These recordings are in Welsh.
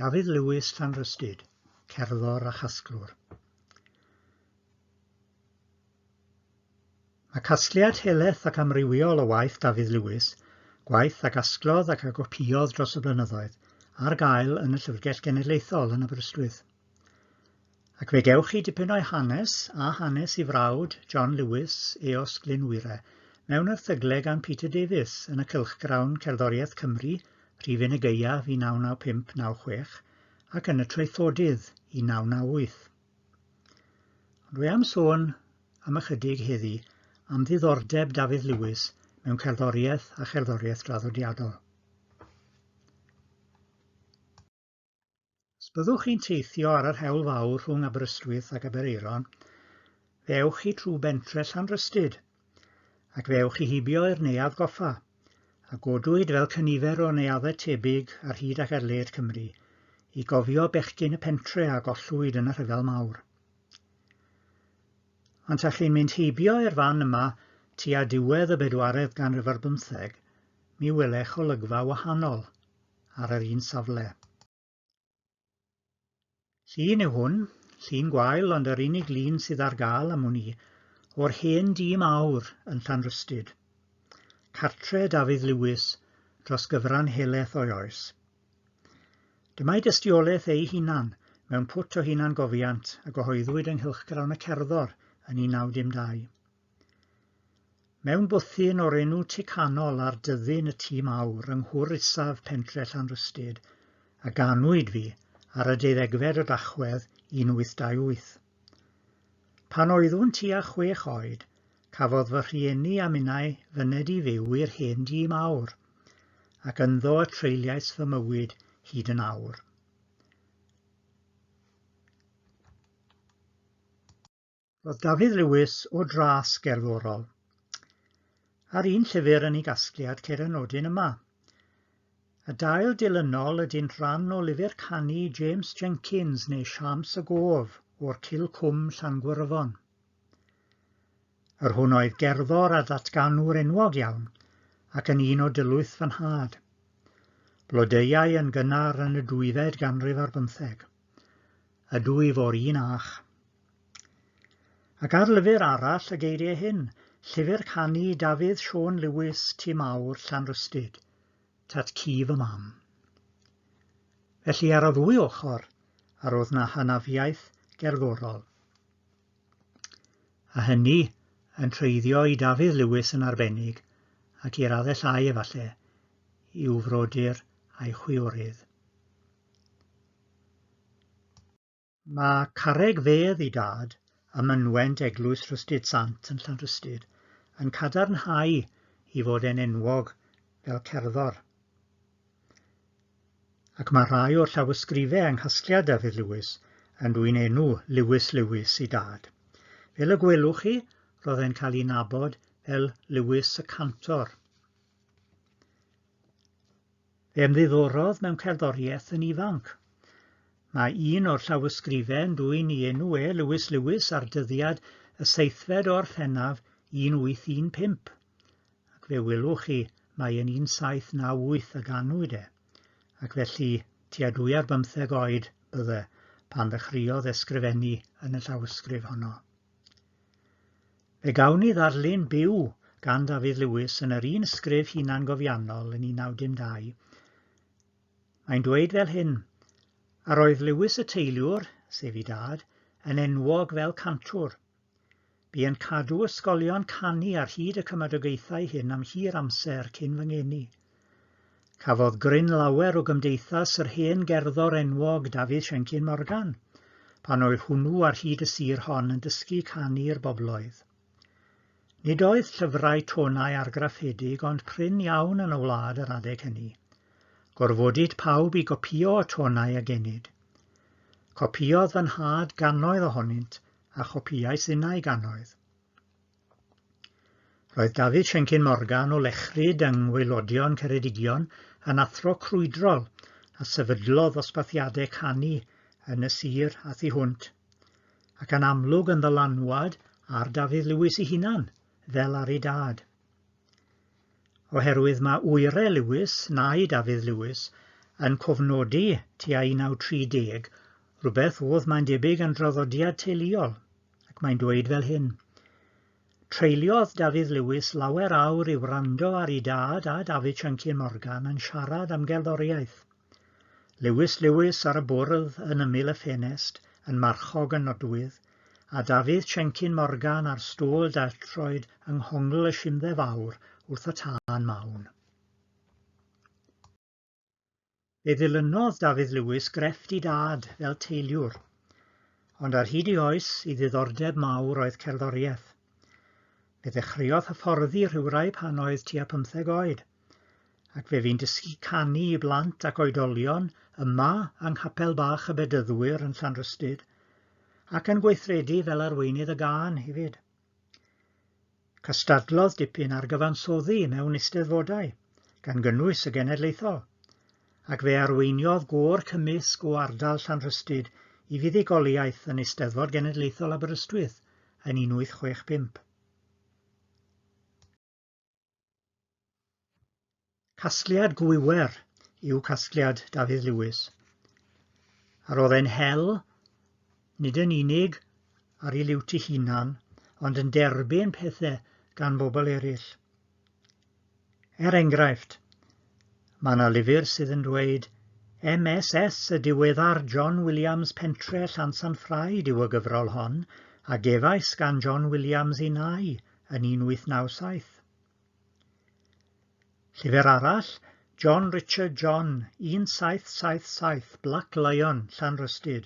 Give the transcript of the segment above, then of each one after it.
Dafydd Lewis Llanrhystud, cerddor a chasglwr. Mae casgliad helaeth ac amrywiol o waith Dafydd Lewis, gwaith a gasglodd ac a gopïodd dros y blynyddoedd, ar gael yn y Llyfrgell Genedlaethol yn Aberystwyth. Ac fe gewch chi dipyn o'i hanes a hanes i frawd, John Lewis, Eos Glyn Wyre, mewn erthygle gan Peter Davies yn y cylchgrawn Cerddoriaeth Cymru, rhifyn y gaeaf 1995-96, ac yn y Traethodydd 1998. Ond dwi am sôn am ychydig heddi am ddiddordeb Dafydd Lewis mewn cerddoriaeth a cherddoriaeth draddodiadol. Os byddwch chi'n teithio ar yr hewl fawr rhwng Aberystwyth ac Aberaeron, fe ewch chi trwy bentre Llanrhystud, ac fe ewch chi heibio i'r Neuadd Goffa, a godwyd fel cynifer o neuaddau tebyg ar hyd ac ar led Cymru, i gofio bechgyn y pentre a gollwyd yn y Rhyfel Mawr. Ond ta chi'n mynd heibio i'r fan yma tua diwedd y bedwaredd ganrif ar bymtheg, mi welech olygfa wahanol ar yr un safle. Llun yw hwn, llun gwael ond yr unig lun sydd ar gael am wn i, o'r hen dŷ mawr yn Llanrhystud. Cartre Dafydd Lewis dros gyfran helaeth o'i oes. Dyma'i dystiolaeth ei hunan mewn pwt o hunangofiant a gyhoeddwyd yng nghylchgrawn y Cerddor yn 1912. Mewn bwthyn o'r enw Tŷ Canol ar dyddyn y Tŷ Mawr yng Nghwr Isaf pentre Llanrhystud a ganwyd fi ar y deuddegfed o Dachwedd 1828. Pan oeddwn tua chwech oed, cafodd fy rhieni a minnau fyned i fyw i'r hen dŷ mawr, ac ynddo y treuliais fy mywyd hyd yn awr. Roedd Dafydd Lewis o dras gerddorol. Ar un llyfr yn ei gasgliad ceir y nodyn yma. Y dail dilynol ydynt rhan o lyfr canu James Jenkins neu Siams y Gof o'r Cil Cwm Llangwyryfon. Yr hwn oedd gerddor a datganwr enwog iawn, ac yn un o dylwyth fy nhad. Blodeuai yn gynnar yn y dwyfed ganrif ar bymtheg. Ydwyf o'r un ach. Ac ar lyfr arall y geiriau hyn, llyfr canu Dafydd Siôn Lewis Tŷ Mawr, Llanrhystud, tad cu fy mam. Felly ar y ddwy ochr, yr oedd 'na hynafiaeth gerddorol. A hynny yn treiddio i Dafydd Lewis yn arbennig, ac i raddau llai efallai, i'w frodyr a'i chwiorydd. Mae carreg fedd i dad ym mynwent Eglwys Rhystud Sant yn Llanrhystud yn cadarnhau i fod e'n enwog fel cerddor. Ac mae rhai o'r llawysgrifau yng nghasgliad Dafydd Lewis yn dwyn enw Lewis Lewis i dad. Fel y gwelwch chi, roedd e'n cael ei nabod fel Lewis y Cantor. Fe ymddiddorodd mewn cerddoriaeth yn ifanc. Mae un o'r llawysgrifau yn dwyn i enw e, Lewis Lewis, ar dyddiad y seithfed o Orffennaf 1815, ac fe welwch chi mai yn 1798 y ganwyd e, ac felly tua dwy ar bymtheg oed bydde pan ddechreuodd ysgrifennu yn y llawysgrif honno. Fe gawn ni ddarlun byw gan Dafydd Lewis yn yr un ysgrif hunangofiannol yn 1912. Mae'n dweud fel hyn, Yr oedd Lewis y teiliwr, sef ei dad, yn enwog fel cantwr. Bu yn cadw ysgolion canu ar hyd y cymydogaethau hyn am hir amser cyn fy ngeni. Cafodd gryn lawer o gymdeithas yr hen gerddor enwog Dafydd Siencyn Morgan, pan oedd hwnnw ar hyd y sir hon yn dysgu canu i'r bobloedd. Nid oedd llyfrau tonau argraffedig ond prin iawn yn y wlad yr adeg hynny. Gorfodid pawb i gopïo y tonau a genid. Copïodd fy nhad gannoedd ohonynt, a chopïais innau gannoedd. Roedd Dafydd Siencyn Morgan o Lechryd yng Ngwaelodion Ceredigion yn athro crwydrol a sefydlodd ddosbarthiadau canu yn y sir a thu hwnt, ac yn amlwg yn ddylanwad ar Dafydd Lewis ei hunan, fel ar ei dad. Oherwydd mae wyre Lewis, nai Dafydd Lewis, yn cofnodi tua 1930, rhywbeth oedd mae'n debyg yn draddodiad teuluol, ac mae'n dweud fel hyn. Treuliodd Dafydd Lewis lawer awr i wrando ar ei dad a Dafydd Siencyn Morgan yn siarad am gerddoriaeth. Lewis Lewis ar y bwrdd yn ymyl y ffenest, yn marchog yn nodwydd, a Dafydd Siencyn Morgan ar stôl daltroed yng nghongl y simdde fawr wrth y tân mawn. Fe ddilynodd Dafydd Lewis grefft ei dad fel teiliwr, ond ar hyd ei oes, ei ddiddordeb mawr oedd cerddoriaeth. Fe ddechreuodd hyfforddi rhywrai pan oedd tua pymtheg oed, ac fe fu'n dysgu canu i blant ac oedolion yma yng Nghapel Bach y Bedyddwyr yn Llanrhystud, ac yn gweithredu fel arweinydd y gân hefyd. Cystadlodd dipyn ar gyfansoddi mewn eisteddfodau, gan gynnwys y Genedlaethol, ac fe arweiniodd gôr cymysg o ardal Llanrhystud i fuddugoliaeth yn Eisteddfod Genedlaethol Aberystwyth yn 1865. Casgliad gwiwer yw casgliad Dafydd Lewis. A roedd e'n hel, nid yn unig ar ei liwt ei hunan, ond yn derbyn pethau gan bobl eraill. Er enghraifft, mae yna lyfr sydd yn dweud MSS y diweddar John Williams Pentre Llansanffraid yw y gyfrol hon, a gefais gan John Williams i nai yn 1897. Llyfr arall, John Richard John, 1777, Black Lion, Llanrhystud.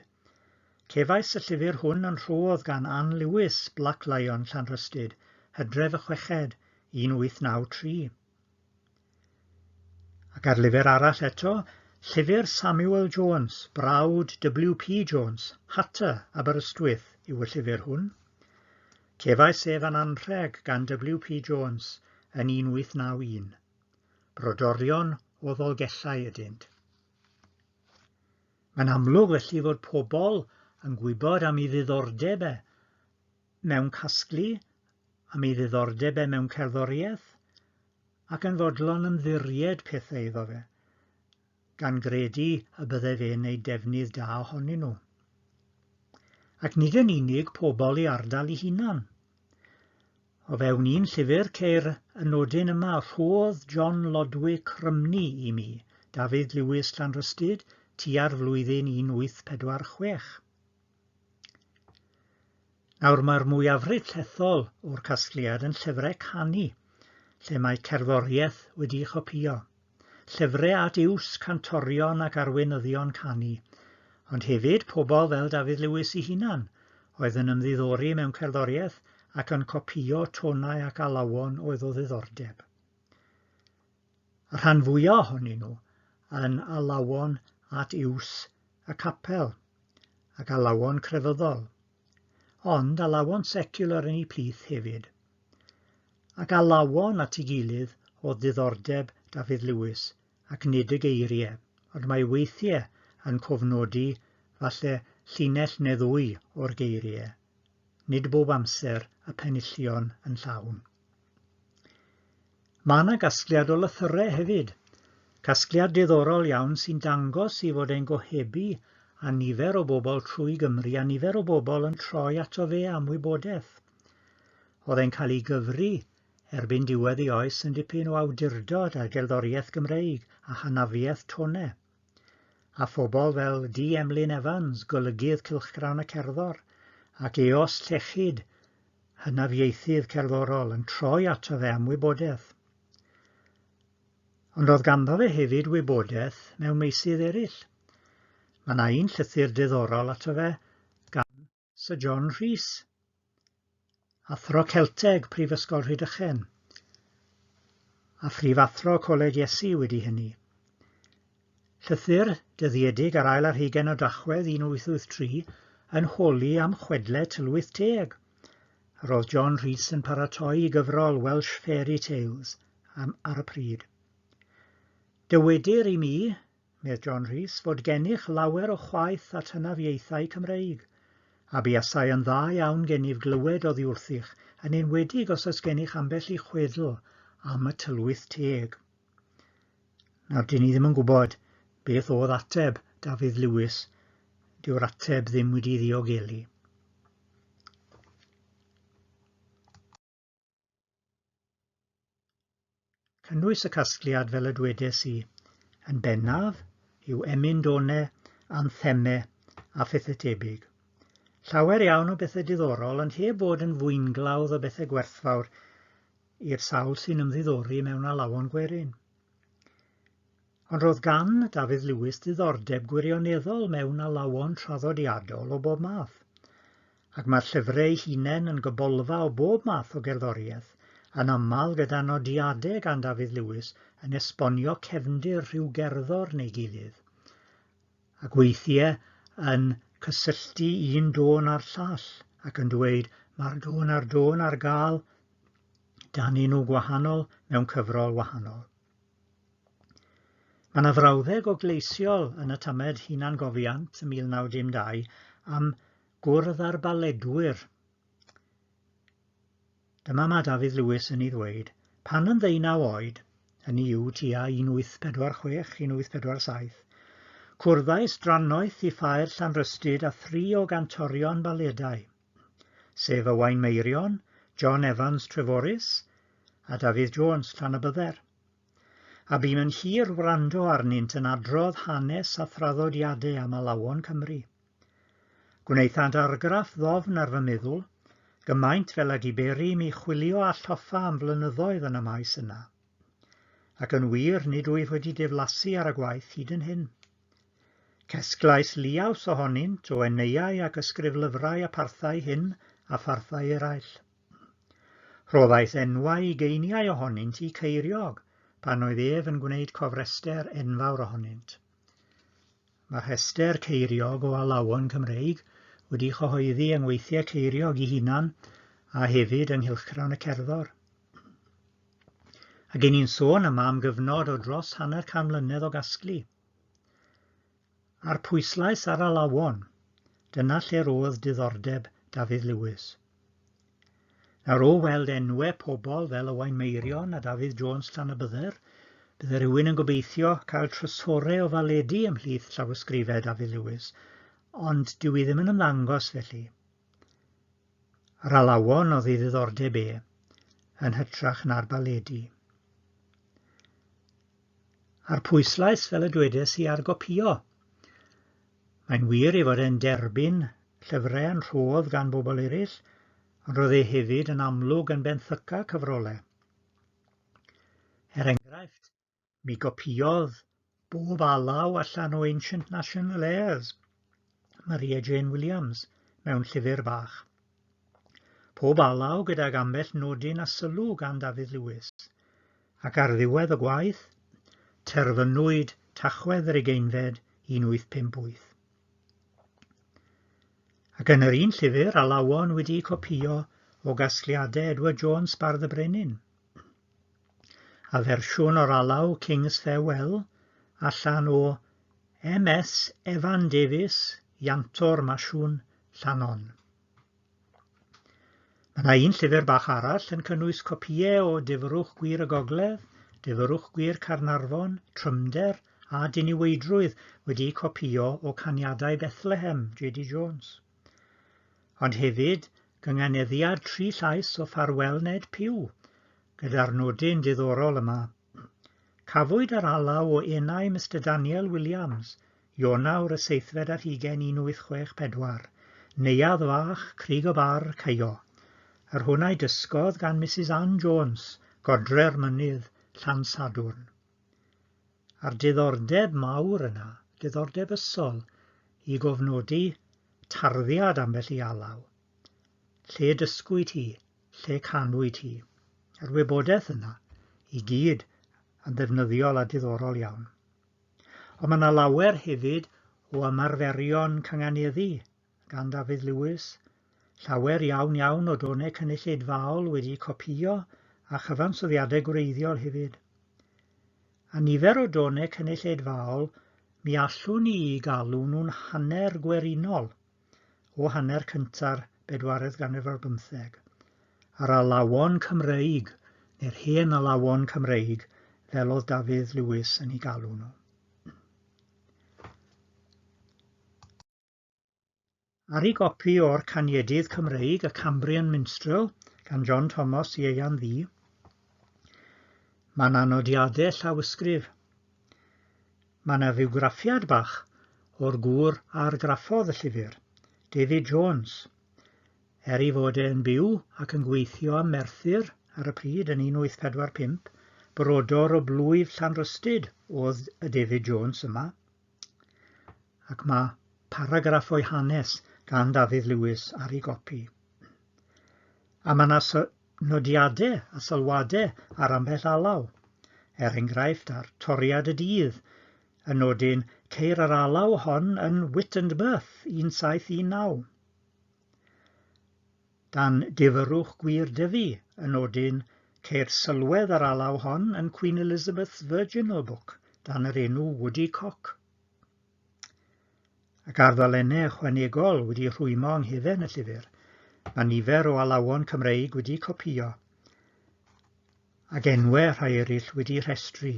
Cefais y llyfr hwn yn rhodd gan Ann Lewis, Black Lion, Llanrhystud, Hydref y Chweched, 1893. Ac ar lyfr arall eto, llyfr Samuel Jones, brawd W.P. Jones, Hatter, Aberystwyth, yw y llyfr hwn. Cefais ef yn anrheg gan WP Jones yn 1891. Brodorion o Ddolgellau ydynt. Mae'n amlwg felly fod pobl yn gwybod am ei ddiddordeb e mewn casglu, am ei ddiddordeb e mewn cerddoriaeth, ac yn fodlon ymddiried pethau iddo fe, gan gredu y bydde fe'n neud defnydd da ohonyn nhw. Ac nid yn unig pobl i ardal ei hunan. O fewn un llyfr ceir y nodyn yma, rhodd John Lodwick Rhymni i mi, Dafydd Lewis Llanrhystud, tua'r flwyddyn 1846. Nawr mae'r mwyafrif llethol o'r casgliad yn llyfrau canu, lle mae cerddoriaeth wedi'i chopïo. Llyfrau at iws cantorion ac arweinyddion canu, ond hefyd pobl fel Dafydd Lewis ei hunan, oedd yn ymddiddori mewn cerddoriaeth ac yn copïo tonau ac alawon oedd o ddiddordeb. Y rhan fwyaf ohonyn nhw yn alawon at iws y capel ac alawon crefyddol, ond alawon seciwlar yn eu plith hefyd. Ac alawon at ei gilydd oedd diddordeb Dafydd Lewis ac nid y geiriau, ond mae weithiau yn cofnodi falle llinell neu ddwy o'r geiriau, nid bob amser y penillion yn llawn. Mae yna gasgliad o lythyrau hefyd. Casgliad diddorol iawn sy'n dangos ei fod e'n gohebu â nifer o bobl trwy Gymru a nifer o bobl yn troi ato fe am wybodaeth. Oedd e'n cael ei gyfri erbyn diwedd ei oes yn dipyn o awdurdod ar gerddoriaeth Gymreig a hynafiaeth tone. A phobl fel D. Emlyn Evans, golygydd Cylchgrawn y Cerddor, ac Eos Llechid, hynafiaethydd cerddorol yn troi ato fe am wybodaeth. Ond oedd ganddo fe hefyd wybodaeth mewn meysydd eraill. Mae yna un llythyr diddorol ato fe gan Sir John Rhys, athro Celteg Prifysgol Rhydychen, a phrifathro Coleg Iesu wedi hynny. Llythyr dyddiedig ar ail ar hugain o Dachwedd 1883 yn holi am chwedle tylwyth teg. Yr oedd John Rhys yn paratoi i gyfrol Welsh Fairy Tales am, ar y pryd. Dywedir i mi, medd John Rhys, fod gennych lawer o chwaeth at hynafiaethau Cymreig, a buasai yn dda iawn gennyf glywed oddi wrthych, yn enwedig os oes gennych ambell i chwedl am y tylwyth teg. Nawr, dyn ni ddim yn gwybod Beth oedd ateb Dafydd Lewis? Dyw'r ateb ddim wedi ddiogelu. Cynnwys y casgliad, fel y dwedes i, yn bennaf yw emyn done, antheme a phethau tebyg. Llawer iawn o bethau diddorol ond heb fod yn fwynglawdd o bethau gwerthfawr i'r sawl sy'n ymddiddori mewn alawon gwerin. Ond roedd gan Dafydd Lewis ddiddordeb gwirioneddol mewn alawon traddodiadol o bob math, ac mae'r llyfrau eu hunain yn gybolfa o bob math o gerddoriaeth, yn aml gyda nodiadau gan Dafydd Lewis yn esbonio cefndir rhyw gerddor neu gilydd, ac weithiau yn cysylltu un dôn â'r llall ac yn dweud mae'r dôn a'r dôn ar gael dan enw gwahanol mewn cyfrol wahanol. Mae yna frawddeg ogleisiol yn y tamed hunangofiant ym 1912 am gwrdd â'r baledwyr. Dyma mae Dafydd Lewis yn ei ddweud, pan yn ddeunaw oed, hynny yw tua 1846, 1847, cwrddais drannoeth i ffair Llanrhystud â thri o gantorion baledau, sef Owain Meirion, John Evans Treforys a Dafydd Jones Llanybydder. A bûm yn hir wrando arnynt yn adrodd hanes a thraddodiadau am alawon Cymru. Gwnaethant argraff ddofn ar fy meddwl, gymaint fel ag i beri i mi chwilio a lloffa am flynyddoedd yn y maes yna. Ac yn wir, nid wyf wedi diflasu ar y gwaith hyd yn hyn. Cesglais liaws ohonynt o eneiau ac ysgriflyfrau a pharthau hyn a pharthau eraill. Rhoddais enwau ugeiniau ohonynt i Ceiriog pan oedd ef yn gwneud cofrester enfawr ohonynt. Mae rhestr Ceiriog o alawon Cymreig wedi chyhoeddi yng ngweithiau Ceiriog ei hunan a hefyd yng Nghylchgrawn y Cerddor. Ac i ni'n sôn yma am gyfnod o dros hanner can mlynedd o gasglu. A'r pwyslais ar alawon, dyna lle roedd diddordeb Dafydd Lewis. Nawr o weld enwe pobl fel Owain Meirion a Dafydd Jones Llanybydder, bydde rhywun yn gobeithio cael trysore o faledi ymhlith llawysgrifau Dafydd Lewis, ond dyw i ddim yn ymddangos felly. Yr alawon oedd ei ddiddordeb e, yn hytrach na'r baledi. A'r pwyslais, fel y dwedes i, ar gopïo. Mae'n wir ei fod e'n derbyn llyfrau yn rhodd gan bobl eraill, ond roedd e hefyd yn amlwg yn benthyca cyfrolau. Er enghraifft, mi gopïodd bob alaw allan o Ancient National Airs, Maria Jane Williams, mewn llyfr bach. Pob alaw gydag ambell nodyn a sylw gan Dafydd Lewis. Ac ar ddiwedd y gwaith, terfynwyd Tachwedd yr ugeinfed 1858. Ac yn yr un llyfr, alawon wedi'u copïo o gasgliadau Edward Jones Bardd y Brenin, a fersiwn o'r alaw King's Farewell allan o MS Evan Davies, Ianto'r Masiwn, Llanon. Mae yna un llyfr bach arall yn cynnwys copïau o Difyrrwch Gwir y Gogledd, Difyrrwch Gwir Caernarfon, Trymder a Diniweidrwydd wedi'u copïo o Caniadau Bethlehem, JD Jones. Ond hefyd gynganeddiad tri llais o Ffarwel Ned Pugh, gyda'r nodyn diddorol yma. Cafwyd yr alaw o enau Mister Daniel Williams, Ionawr y seithfed ar hugain 1864, Neuadd Fach, Crug y Bar, Caio, yr hwn a'i dysgodd gan Misus Ann Jones, Godre'r Mynydd, Llansadwrn. A'r diddordeb mawr yna, diddordeb ysol, i gofnodi tarddiad ambell i alaw. Lle dysgwyd hi, lle canwyd hi. Yr wybodaeth yna i gyd yn ddefnyddiol a diddorol iawn. Ond mae yna lawer hefyd o ymarferion cynganeddu gan Dafydd Lewis, llawer iawn iawn o donau cynulleidfaol wedi'u copïo a chyfansoddiadau gwreiddiol hefyd. A nifer o donau cynulleidfaol mi allwn ni i galw nhw'n hanner gwerinol o hanner cynta'r bedwaredd ganrif ar bymtheg, a'r alawon Cymreig, neu'r hen alawon Cymreig, fel oedd Dafydd Lewis yn eu galw nhw. Ar ei gopi o'r Caniedydd Cymreig, y Cambrian Minstrel, gan John Thomas Ieuan Ddu, mae yna nodiadau llawysgrif. Mae yna fywgraffiad bach o'r gŵr a argraffodd y llyfr, David Jones. Er ei fod e'n byw ac yn gweithio ym Merthyr ar y pryd yn 1845, brodor o blwyf Llanrhystud oedd y David Jones yma. Ac mae paragraff o'i hanes gan Dafydd Lewis ar ei gopi. A mae yna nodiadau a sylwadau ar ambell alaw. Er enghraifft, ar Toriad y Dydd, y nodyn ceir yr alaw hon yn Wit and Mirth 1719. Dan Difyrrwch Gwir Dyfi, y nodyn ceir sylwedd yr alaw hon yn Queen Elizabeth's Virginal Book dan yr enw Woody Cock. Ac ar ddalennau ychwanegol wedi rhwymo yng nghefen y llyfr, mae nifer o alawon Cymreig wedi copïo, ac enwau rhai eraill wedi rhestru,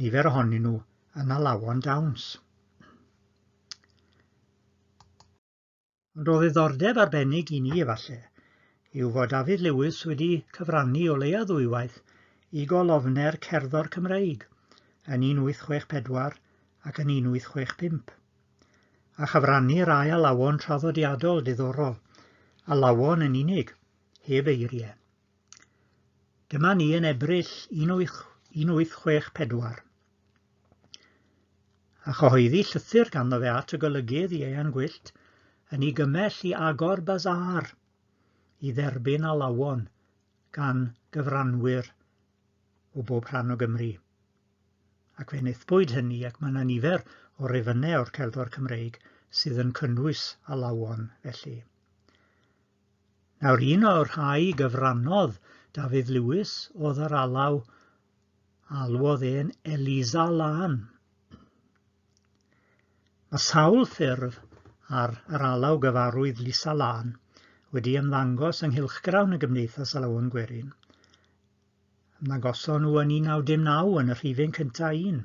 nifer ohonyn nhw yn alawon dawns. Ond o ddiddordeb arbennig i ni, efallai, yw fod Dafydd Lewis wedi cyfrannu o leia ddwywaith i golofnau'r Cerddor Cymreig yn 1864 ac yn 1865, a chyfrannu rai alawon traddodiadol diddorol, alawon yn unig, heb eiriau. Dyma ni yn Ebrill 1864. A chyhoeddi llythyr ganddo fe at y golygydd Ieuan Gwyllt yn ei gymell i agor bazar i dderbyn alawon gan gyfranwyr o bob rhan o Gymru. Ac fe wnaethpwyd hynny ac mae yna nifer o rifynnau o'r Cerddor Cymreig sydd yn cynnwys alawon felly. Nawr un o'r rhai gyfrannodd Dafydd Lewis oedd yr alaw alwodd e'n Eliza Lân. Mae sawl ffurf ar yr alaw gyfarwydd Lisa Lân wedi ymddangos yng nghylchgrawn y Gymdeithas Alawon Gwerin. Ymddangoson nhw yn 1919 yn y rhifyn cyntaf un.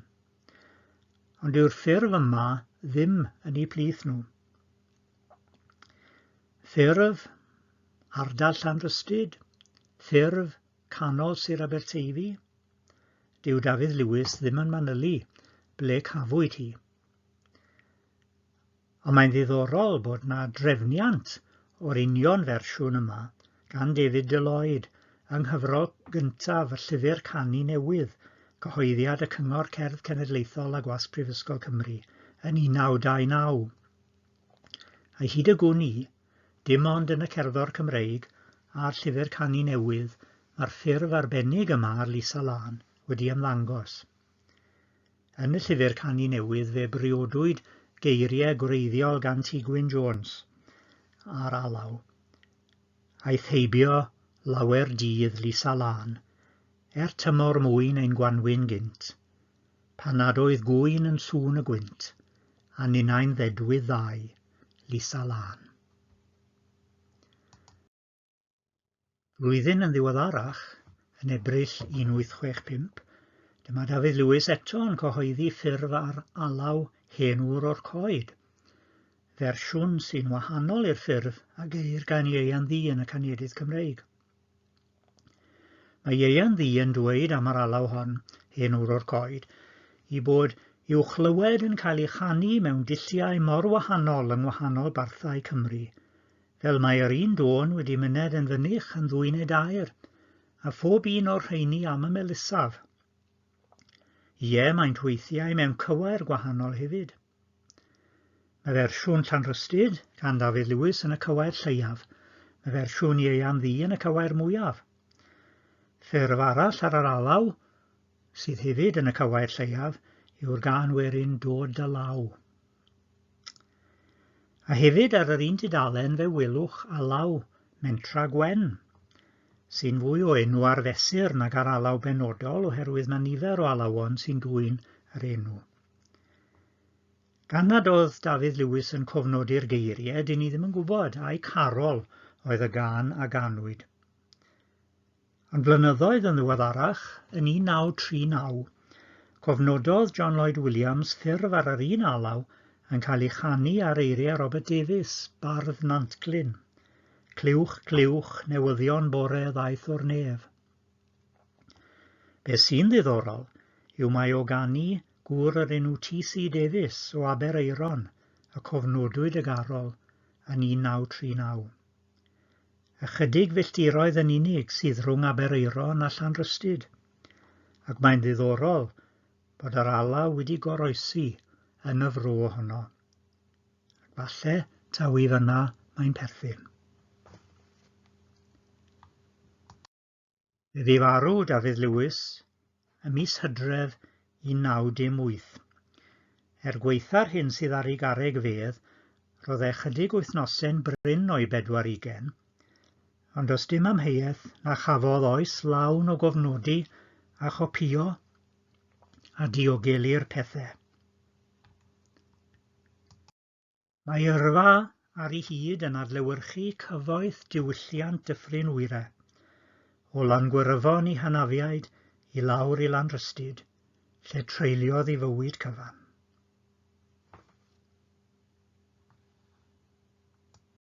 Ond dyw'r ffurf yma ddim yn eu plith nhw. Ffurf ardal Llanrhystud, ffurf canol Sir Aberteifi. Dyw Dafydd Lewis ddim yn manylu ble cafwyd hi. Ond mae'n ddiddorol bod na drefniant o'r union fersiwn yma gan David DeLloyd yng nghyfrol gyntaf y Llyfr Canu Newydd, cyhoeddiad y Cyngor Cerdd Cenedlaethol a Gwasg Prifysgol Cymru yn 1929. A hyd y gwn i, dim ond yn y Cerddor Cymreig a'r Llyfr Canu Newydd mae'r ffurf arbennig yma ar Lisa Lân wedi ymddangos. Yn y Llyfr Canu Newydd fe briodwyd geiriau gwreiddiol gan T Gwyn Jones ar alaw. Aeth heibio lawer dydd Lisa Lân, er tymor mwyn ein gwanwyn gynt. Pan nad oedd gŵyn yn sŵn y gwynt, a ninnau'n ddedwydd ddau, Lisa Lân. Flwyddyn yn ddiweddarach, yn Ebrill 1865, dyma Dafydd Lewis eto yn cyhoeddi ffurf ar alaw Hen Ŵr o'r Coed, fersiwn sy'n wahanol i'r ffurf a geir gan Ieuan Ddu yn y Caniedydd Cymreig. Mae Ieuan Ddu yn dweud am yr alaw hon, Hen Ŵr o'r Coed, i bod i'w chlywed yn cael ei chanu mewn dulliau mor wahanol yng ngwahanol barthau Cymru, fel mae yr un dôn wedi myned yn fynych yn ddwy neu dair, a phob un o'r rheini am y melysaf. Ie, maent weithiau mewn cywair gwahanol hefyd. Mae fersiwn Llanrhystud gan Dafydd Lewis yn y cywair lleiaf. Mae fersiwn Ieuan Ddu yn y cywair mwyaf. Ffurf arall ar yr alaw, sydd hefyd yn y cywair lleiaf, yw'r gân werin Dod dy Law. A hefyd ar yr un tudalen fe welwch alaw Mentra Gwen, sy'n fwy o enw ar fesur nag ar alaw benodol oherwydd mae nifer o alawon sy'n dwyn yr enw. Gan nad oedd Dafydd Lewis yn cofnodi'r geiriau, dyn ni ddim yn gwybod ai carol oedd y gân a ganwyd. Ond blynyddoedd yn ddiweddarach, yn 1939, cofnododd John Lloyd Williams ffurf ar yr un alaw yn cael ei chanu ar eiriau Robert Davies, bardd Nantglyn. Clywch, clywch, newyddion bore ddaeth o'r nef. Be sy'n ddiddorol yw mai o ganu gŵr yr enw TC Davies o Aberaeron y cofnodwyd y garol yn 1939. Ychydig filltiroedd yn unig sydd rhwng Aberaeron a Llanrhystud, ac mae'n ddiddorol bod yr alaw wedi goroesi yn y fro honno. Ac falle taw i fyna mae'n perthyn. Fe fu farw Dafydd Lewis ym mis Hydref 1918. Er gwaetha'r hyn sydd ar ei garreg fedd, roedd e ychydig wythnosau'n brin o'i bedwar ugain, ond does dim amheuaeth na chafodd oes lawn o gofnodi a chopïo a diogelu'r pethau. Mae yrfa ar ei hyd yn adlewyrchu cyfoeth diwylliant Dyffryn Wyre, o Langwyryfon i hynafiaid i lawr i Lanrhystud, lle treuliodd ei fywyd cyfan.